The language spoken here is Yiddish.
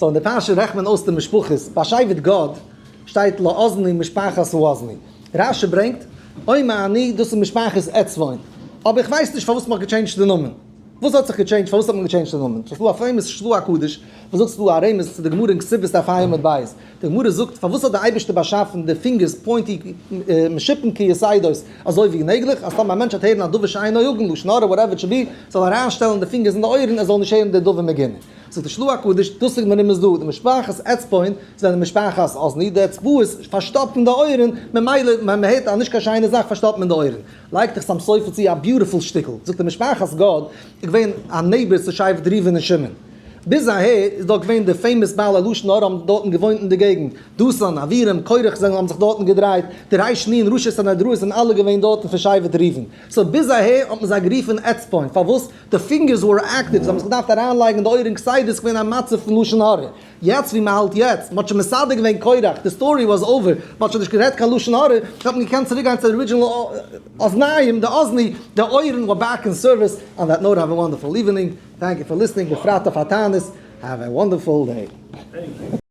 So אין די פרשה רעכנט מען אויס די משפחות, ביי שבט גד שטייט לאזני משפחת האזני, רשי ברענגט אומר אני דאס איז משפחת עצבון, אבער איך ווייס נישט פארוואס מען האט גע change ט די נאמען. וואס האט זיך גע change ט? פארוואס האט מען גע change ט די נאמען? ס'איז דא א famous של"ה הקדוש וואס זאגט ס'איז דא א רמז צו די גמרא אין כתובות דף ה' עמוד ב'. די גמרא זאגט פארוואס האט די אייבערשטער באשאפן די פינגערס pointy משופין כיתדות אזוי ווי נעגלעך אז טאמער א מענטש וועט הערן א דבר שאינו הגון לשון הרע whatever it should be זאל ער אריינשטעלן די פינגערס אין די אויערן ער זאל נישט הערן די דבר מגונה. זאגט די של"ה הקדוש דאס איז מרומז דא די משפחת עצבון זענען משפחת אזני די אצבעות פארשטאפן די אויערן ממילא ווען מ'הערט א נישט קיין שיינע זאך פארשטאפט מען די אויערן. לייגט דער חתם סופר צו א beautiful שטיקל, זאגט ער משפחת גד איז געווען א neighbor צו שבט ראובן און שמעון, ביז אהער איז דארט געווען די famous בעלי לשון הרע האבן דארטן געוואוינט אין די געגנט, דתן, אבירם, קורח זענען האבן זיך דארטן געדרייט, די ריש נון ראשי סנהדראות זענען אלע געווען דארטן פון שבט ראובן, so ביז אהער האט מען זיי גערופן עצבון, פארוואס? די פינגערס were active, זיי האבן זיך געדארפט אריינלייגן אין די אויערן כסדר, ס'איז געווען א מצב פון לשון הרע. יעצט ווי מ'האלט יעצט, מ'האט שוין מסדר געווען קורח, די story was over, מ'האט שוין נישט גערעדט קיין לשון הרע, האט מען געקענט צוריק גיין צו די original אזניים, די אזני, די אויערן were back in service, on that note have a wonderful evening, thank you for listening, בפרט אויף א תענית, have a wonderful day.